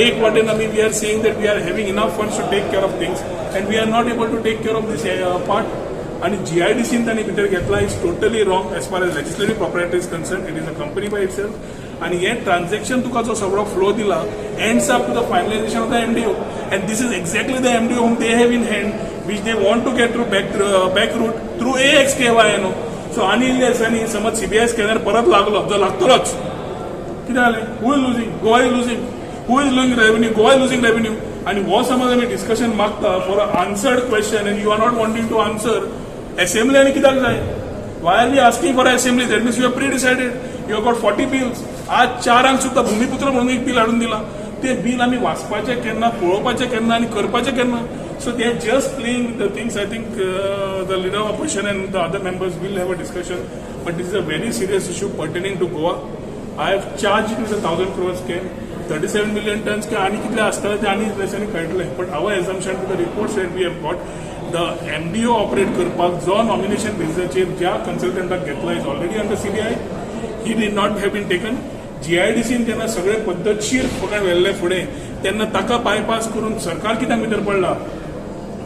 एक वाटेन आमी we are saying that we are having enough funds to take care of things and we are not able to take care of this part. आणि जीआयडीसीन तांणी भितर घेतला is totally wrong as far as legislative proprietor is concerned. It is a company by itself. आणि हे transaction तुका जो सगळो flow दिला ends up to the finalization of the MDO, and this is exactly the MDO whom they have in hand, which they want to get through back route through AXKYNO. So आनी इल्ले दिसांनी समज CBI scanner परत लागलो, जो लागतलोच, कितें जालें? Who is losing? Goa is losing. Who is losing revenue? Goa is losing revenue. आनी हो समज आमी डिस्कशन मागता for a answered question and you are not wanting to answer, assembly आनी कित्याक जाय? Why are we asking for assembly? That means you have pre decided. You have got 40 bills. आज चारांक सुद्दां भुमिपुत्र म्हणून एक बील हाडून दिला. ते बील आमी वाचपाचें केन्ना, पळोवपाचें केन्ना आनी करपाचें केन्ना? So they are just playing with the things. I think the leader of opposition and the other members will have a discussion, but this is a very serious issue pertaining to Goa. I have charged it with a 1,000 crore scam. 37 million tons काय आनी कितले आसतले ते आनी दिसांनी कळटले, but our assumption to the reports that we have got, the MDO operate करपाक जो नॉमिनेशन बेसिसाचेर ज्या कन्सल्टंटाक घेतला is already under CBI. He did not have been taken. जीआयडीसीन जेन्ना सगळे पद्दतशीर फकत व्हेल्ले फुडें, तेन्ना ताका बायपास करून सरकार कित्याक भितर पडला?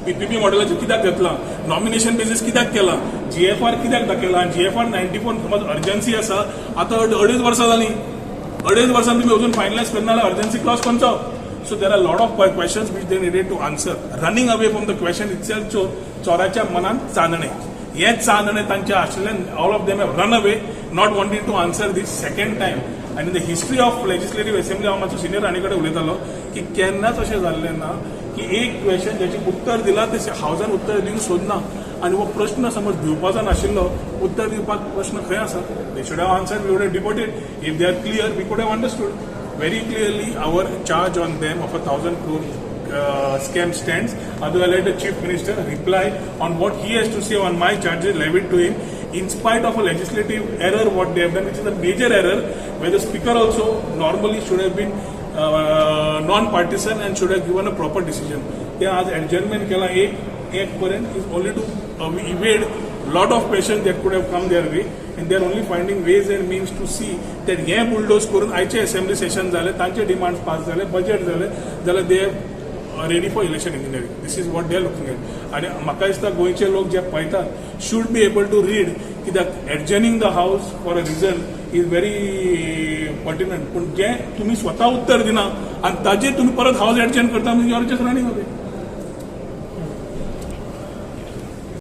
पीपीपी मॉडेलाचेर कित्याक घेतला? नॉमिनेशन बेसीस कित्याक केला? जीएफआर कित्याक दाखयला? जीएफआर 94 समज अर्जन्सी आसा, आतां अडेज वर्सां जालीं. अडेज वर्सां तुमी अजून फायनलायज करना जाल्यार अर्जन्सी क्लॉज खंयचो? So there are lot of questions which they needed to answer. Running away from the question itself, चोराच्या मनात चांदणे, हेच चांदणे तांचे आशिल्ल्यान all of them have run away, not wanting to answer this second time. आनी the history of legislative assembly, हांव मातसो senior Rane कडेन उलयतालो की केन्नाच अशें जाल्लें ना की एक क्वेश्चन ज्याचे उत्तर दिलां ते हावजान उत्तर दिवंक सोदना. आनी हो प्रश्न समज दिवपाचो नाशिल्लो, उत्तर दिवपाक प्रश्न खंय आसा? They should have answer. We would have debated. If they are clear, we could have understood very clearly. Our charge on them of a 1,000 crore scam stands. Otherwise, let the Chief Minister reply on what he has to say on my charges levied to him in spite of a legislative error what they have done, which is a major error, where the Speaker also normally should have been non-partisan and should have given a proper decision. ते आज adjournment केला एक एक पर्यंत is only to evade lot of questions that could have come their way, and they are only finding ways and means to see that हे bulldoze करून आयचे assembly Seshan जाले, तांचे डिमांड्स पास जाले, बजेट जाले जाल्यार they ready for election engineering. This is what they are looking at. आनी म्हाका दिसता गोंयचे लोक जे पळयतात should be able to read, कित्याक adjourning the house for a reason is very pertinent, पूण जे तुमी स्वता उत्तर दिना आनी ताजेर तुमी परत हावस एडजर्न करता म्हणजे you are just running away.